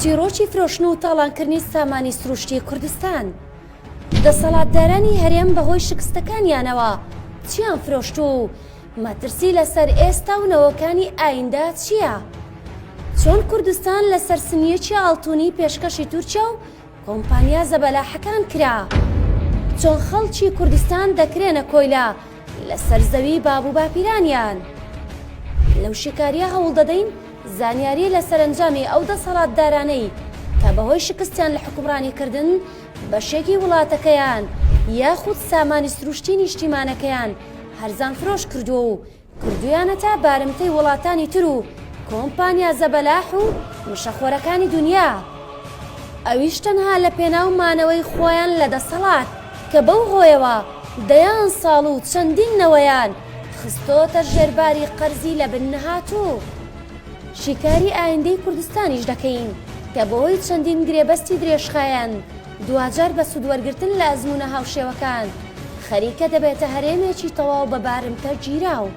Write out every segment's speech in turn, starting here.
چیڕۆکی فرۆشتن و تاڵانکردنی سامانی سروشتی کوردستان. دەسەڵاتدارانی هەرێم بەهۆی شکستەکانیانەوە چیان فرۆشتووە و مەترسی لەسەر ئێستا و نەوەکانی ئایندە چییە؟ چۆن کوردستان لەسەر سنییەکی ئاڵتونی پێشکەشی تورکیا و کۆمپانیا زەبەلاحەکان کرا؟ چۆن خەڵکی کوردستان دەکرێنە کۆیلە لەسەر زەوی باب و باپیرانیان؟ لەو شیکارییە هەوڵدەدەین زانیاری لە سەرەنجامی ئەو دەسەڵاتدارانەی کە بەهۆی شکستیان لە حوکمڕانیکردن بەشێکی وڵاتەکەیان یاخود سامانی سروشتی نیشتیمانەکەیان هەرزان فرۆش کردووە و کردویانەتە بارمتەی وڵاتانی تر و کۆمپانیا زەبەلاح و مشەخۆرەکانی دونیا ئەویش تەنها لە پێناو مانەوەی خۆیان لە دەسەڵات کە بەو هۆیەوە دەیان ساڵ و چەندین نەوەیان خستۆتە ژێر باری قەرزی لە بن نەهاتوو. شیکاری ئایندەی کوردستانیش دەکەین کە بەهۆی چەندین گرێبەستی درێژخایەن دواجار بە سوودوەرگرتن لە ئەزموونە هاوشێوەکان خەریکە دەبێتە هەرێمێکی تەواو بە بارمتە گیراو.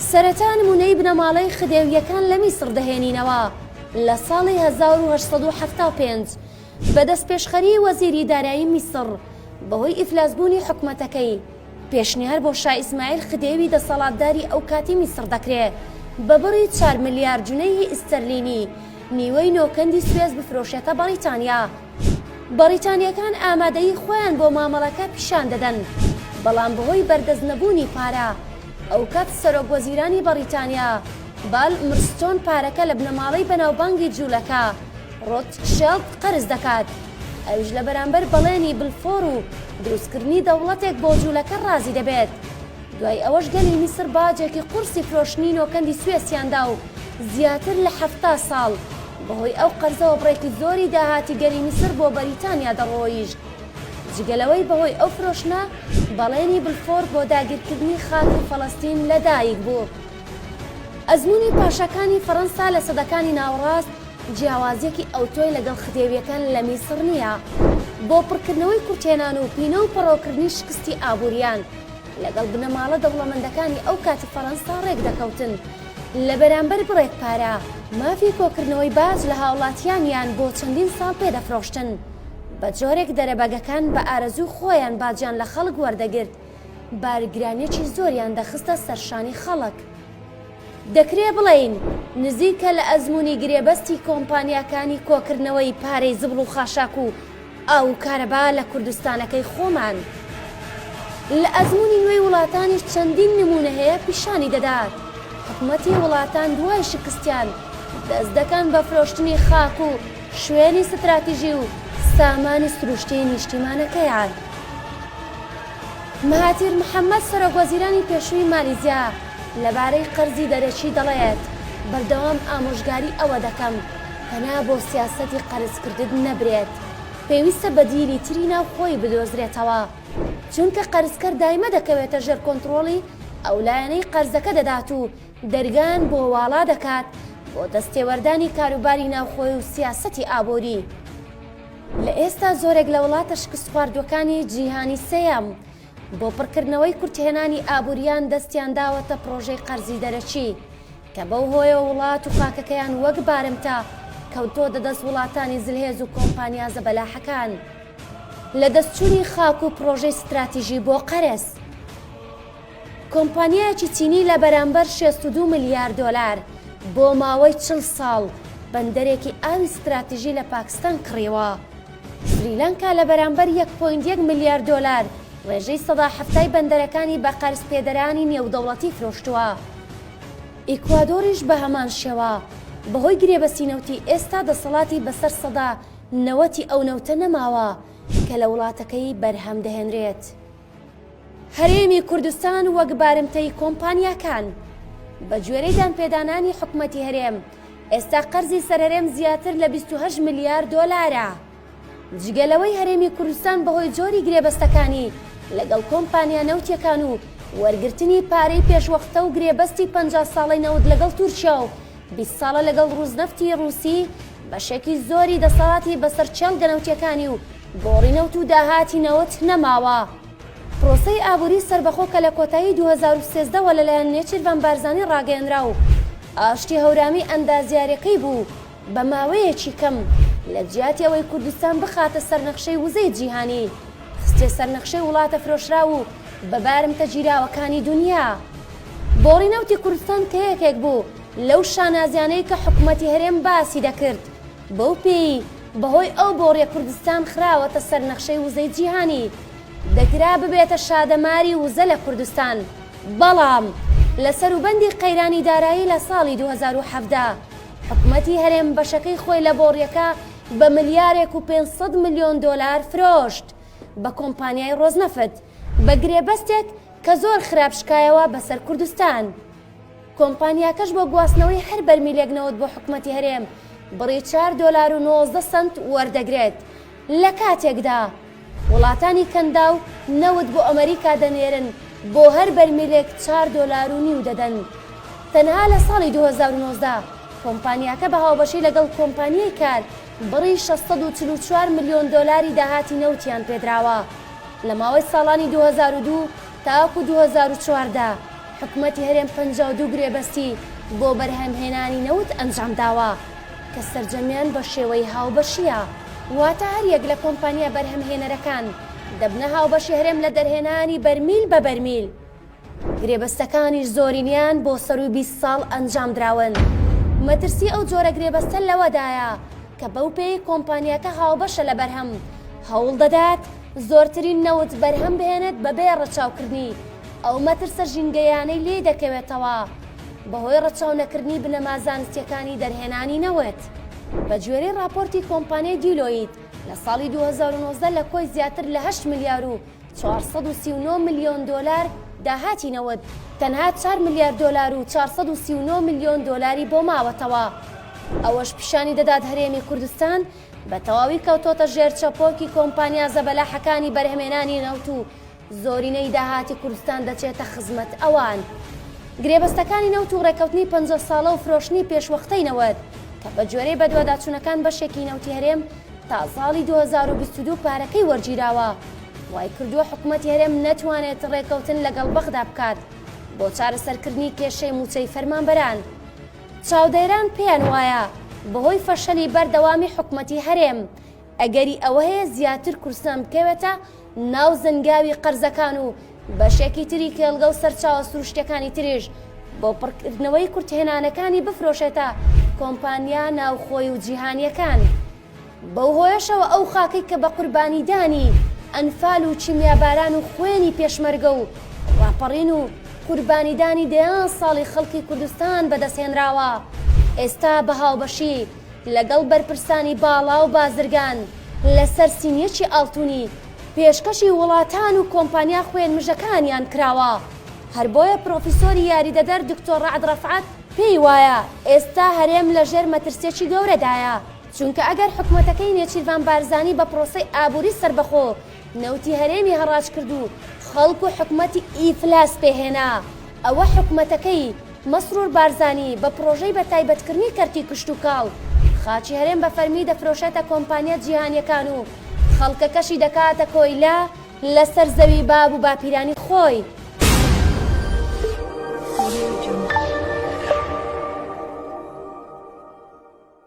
سەرەتا نموونەی بنەماڵەی خدێوییەکان لە میسڕ دەهێنینەوە لە ساڵی 1875 بە دەستپێشخەریی وەزیری دارایی میسڕ بەهۆی ئیفلاسبوونی حکومەتەکەی پێشنیار بۆ شا ئیسماعیل خدێوی دەسەڵاتداری ئەوکاتی میسڕ دەکرێ بە بڕی چار ملیار جونەیهی ئیستەرلینی نیوەی نۆکەندی سوێس بفرۆشێتە بەڕیتانیا. بەڕیتانییەکان ئامادەیی خۆیان بۆ مامەڵەکە پیشان دەدەن، بەڵام بەهۆی بەردەست نەبوونی پارە، ئەوکات سەرۆک وەزیرانی بەڕیتانیا بالمرستۆن پارەکە لە بنەماڵەی بەناوبانگی جوولەکە ڕۆتشێڵد قەرز دەکات، ئەویش لە بەرامبەر بەڵێنی بلفۆر و دروستکردنی دەوڵەتێک بۆ جوولەکە ڕازی دەبێت. دوای ئەوەش گەلی میسر باجێکی قورسی فرۆشتنی نۆکەندی سوێسیان دا و زیاتر لە 70 ساڵ بەهۆی ئەو قەرزەوە بڕێکی زۆری داهاتی گەلی میسر بۆ بەریتانیا دەڕۆیشت. جگە لەوەی بەهۆی ئەو فرۆشتنە بەڵێنی بلفۆر بۆ داگیرکردنی خاکی فەڵەستین لەدایک بوو. ئەزموونی پاشاکانی فەڕەنسا لە سەدەکانی ناوەڕاست جیاوازییەکی ئەوتۆی لەگەڵ خدێوییەکان لە میسڕ نییە بۆ پڕکردنەوەی کورتهێنان و پینە و پەڕۆکردنی شکستی ئابوورییان لەگەڵ بنەماڵە دەوڵەمەندەکانی ئەو کاتی فەڕەنسا ڕێکدەکەوتن لە بەرامبەر بڕێک پارە مافی کۆکردنەوەی باج لە هاوڵاتیانیان بۆ چەندین ساڵ پێدەفرۆشتن بە جۆرێک دەرەبەگەکان بە ئارەزووی خۆیان باجیان لە خەڵک وەردەگرت بارگرانیەکی زۆریان دەخستە سەرشانی خەڵک. دەکرێ بڵێین نزیکە لە ئەزموونی گرێبەستی کۆمپانیاکانی کۆکردنەوەی پارەی زبڵ و خاشاک و ئاو و کارەبا لە کوردستانەکەی خۆمان. لە ئەزموونی نوێی وڵاتانیش چەندین نموونە هەیە پیشانی دەدات حکومەتی وڵاتان دوای شکستیان دەست دەکەن بە فرۆشتنی خاک و شوێنی ستراتیژی و سامانی سروشتی نیشتیمانەکەیان. مەهاتیر محەمەد سەرۆکوەزیرانی پێشووی مالیزیا لەبارەی قەرزی دەرەکی دەڵێت، بەردەوام ئامۆژگاری ئەوە دەکەم پەنا بۆ سیاسەتی قەرزکردن نەبرێت، پێویستە بەدیلی تری ناوخۆیی بدۆزرێتەوە، چونکە قەرزکەر دایمە دەکەوێتە ژێر کۆنتڕۆڵی ئەو لایەنەی قەرزەکە دەدات و دەرگایان بۆ واڵا دەکات بۆ دەستێوەردانی کاروباری ناوخۆی و سیاسەتی ئابووری. لە ئێستا زۆرێک لە وڵاتە شکستخواردووەکانی جیهانی سێیەم بۆ پڕکردنەوەی کورتهێنانی ئابووریان دەستیان داوەتە پڕۆژەی قەرزی دەرەکی کە بەو هۆیەوە وڵات و خاکەکەیان وەک بارمتە کەوتۆتە دەست وڵاتانی زلهێز و کۆمپانیا زەبەلاحەکان لە دەستچوونی خاک و پڕۆژەی ستراتیژی بۆ قەرز. کۆمپانیایەکی چینی لە بەرامبەر 62 ملیار دۆلار بۆ ماوەی 40 ساڵ بەندەرێکی ئاوی ستراتیژی لە پاکستان کڕیوە. سریلانکا لە بەرامبەر 1.1 ملیار دۆلار ڕێژەی سەدا حەفتای بەندەرەکانی بە قەرزپێدەرانی نێودەوڵەتی فرۆشتووە. ئیکوادۆریش بە هەمان شێوە بەهۆی گرێبەستی نەوتی ئێستا دەسەڵاتی بەسەر سەدا نەوەتی ئەو نەوتە نەماوە کە لە وڵاتەکەی بەرهەم دەهێنرێت. هەرێمی کوردستان وەک بارمتەی کۆمپانیاکان. بە گوێرەی دانپێدانانی حکومەتی هەرێم، ئێستا قەرزی سەر هەرێم زیاتر لە 28 ملیار دۆلارە. جگە لەوەی هەرێمی کوردستان بەهۆی جۆری گرێبەستەکانی لەگەڵ کۆمپانیا نەوتیەکان و وەرگرتنی پارەی پێشوەختە و گرێبەستی 50 ساڵەی نەوت لەگەڵ تورکیا و 20 ساڵە لەگەڵ ڕوزنەفتی ڕوسی بەشێکی زۆری دەسەڵاتی بەسەر کێڵگە نەوتیەکانی و بۆڕی نەوت و داهاتی نەوت نەماوە. پرۆسەی ئابووری سەربەخۆ کە لە کۆتایی 2013 وە لەلایەن نێچیرڤان بارزانی ڕاگەیەنرا و ئاشتی هەورامی ئەندازیارەکەی بوو. بە ماوەیەکی کەم لە جیاتی ئەوەی کوردستان بخاتە سەر نەخشەی وزەی جیهانی، خستیە سەر نەخشەی وڵاتە فرۆشراو و بە بارمتە گیراوەکانی دونیا. بۆڕی نەوتی کوردستان کە یەکێک بوو لەو شانازیانەی کە حکومەتی هەرێم باسی دەکرد، بەو پێیی بەهۆی ئەو بۆڕیە کوردستان خراوەتە سەر نەخشەی وزەی جیهانی، دەکرا ببێتە شادەماری وزە لە کوردستان، بەڵام لە سەروبەندی قەیرانی دارایی لە ساڵی 2017 حکومەتی هەرێم بەشەکەی خۆی لە بۆڕیەکە بە ملیارێک و 500 ملیۆن دۆلار فرۆشت بە کۆمپانیای ڕۆزنەفت بە گرێبەستێک کە زۆر خراپ شکایەوە بەسەر کوردستان. کۆمپانیاکەش بۆ گواستنەوەی هەر بەرمیلێک نەوت بۆ حکومەتی هەرێم بڕی چوار دۆلار و 19 سەنت وەردەگرێت لە کاتێکدا وڵاتانی کەنداو نەوت بۆ ئەمریکا دەنێرن بۆ هەر بەرمیلێک چوار دۆلار و نیو دەدەن. تەنها لە ساڵی 2019 کۆمپانیاکە بە هاوبەشی لەگەڵ کۆمپانیای کار بڕی 644 ملیۆن دۆلاری داهاتی نەوتیان پێدراوە. لە ماوەی ساڵانی 2002 تاوەکو 2014 حکومەتی هەرێم 52 گرێبەستی بۆ بەرهەمهێنانی نەوت ئەنجامداوە کە سەرجەمیان بە شێوەی هاوبەشییە، واتە هەریەک لە کۆمپانیا بەرهەمهێنەرەکان دەبنە هاوبەشی هەرێم لە دەرهێنانی بەرمیل بە بەرمیل. گرێبەستەکانیش زۆرینەیان بۆ سەرووی 20 ساڵ ئەنجامدراون. مەترسی ئەو جۆرە گرێبەستە لەوەدایە کە بەو پێیەی کۆمپانیاکە هاوبەشە لە بەرهەم، هەوڵدەدات زۆرترین نەوت بەرهەم بهێنێت بەبێ ڕەچاوکردنی ئەو مەترسە ژینگەیانەی لێی دەکەوێتەوە بەهۆی ڕەچاونەکردنی بنەما زانستییەکانی دەرهێنانی نەوت. بەگوێرەی ڕاپۆرتی کۆمپانیای دیلۆیت، لە ساڵی 2019 لە کۆی زیاتر لە هەشت ملیار و 439 ملیۆن دۆلار داهاتی نەوت، تەنها چوار ملیار دۆلار و 439 ملیۆن دۆلاری بۆ ماوەتەوە. ئەوەش پیشانی دەدات هەرێمی کوردستان بە تەواوی کەوتۆتە ژێر چەپۆکی کۆمپانیا زەبەلاحەکانی بەرهەمێنانی نەوت و زۆرینەی داهاتی کوردستان دەچێتە خزمەت ئەوان. گرێبەستەکانی نەوت و ڕێککەوتنی 50 ساڵە و فرۆشتنی پێشوەختەی نەوت کە بە گوێرەی بەدواداچوونەکان بەشێکی نەوتی هەرێم تا ساڵی 2022 پارەکەی وەرگیراوە وای کردووە حکومەتی هەرێم نەتوانێت ڕێککەوتن لەگەڵ بەغدا بکات بۆ چارەسەرکردنی کێشەی مووچەی فەرمانبەران. چاودێران پێیان وایە بەهۆی فەشەلی بەردەوامی حکومەتی هەرێم ئەگەری ئەوە هەیە زیاتر کوردستان بکەوێتە ناو زەنگاوی قەرزەکان و بەشێکی تری کێڵگە و سەرچاوە سروشتیەکانی تریش بۆ پڕکردنەوەی کورتهێنانەکانی بفرۆشێتە کۆمپانیا ناوخۆی و جیهانیەکان. بەو هۆیەشەوە ئەو خاکەی کە بە قوربانیدانی ئەنفال و کیمیاباران و خوێنی پێشمەرگە و ڕاپەڕین و قوربانیدانی دەیان ساڵی خەڵکی کوردستان بەدەستهێنراوە ئێستا بە هاوبەشی لەگەڵ بەرپرسانی باڵا و بازرگان لەسەر سینیەکی ئاڵتونی پێشکەشی وڵاتان و کۆمپانیا خوێنمژەکانیان کراوە. هەر بۆیە پرۆفیسۆری یاریدەدەر دکتۆر ڕەعد ڕەفعەت پێی وایە ئێستا هەرێم لەژێر مەترسیەکی گەورەدایە، چونکە ئەگەر حکومەتەکەی نێچیرڤان بارزانی بە پرۆسەی ئابوری سەربەخۆ نەوتی هەرێمی هەڕاج کرد و خەڵک و حکومەتی ئیفلاس پێهێنا ئەوە حکومەتەکەی مەسرور بارزانی بە پرۆژەی بە تایبەتکردنی کەرتی کشتوکاڵ خاکی هەرێم بە فەرمی دەفرۆشێتە کۆمپانیا جیهانیەکان و خەڵکەکەشی دەکاتە کۆیلە لەسەر زەوی باب و باپیرانی خۆی.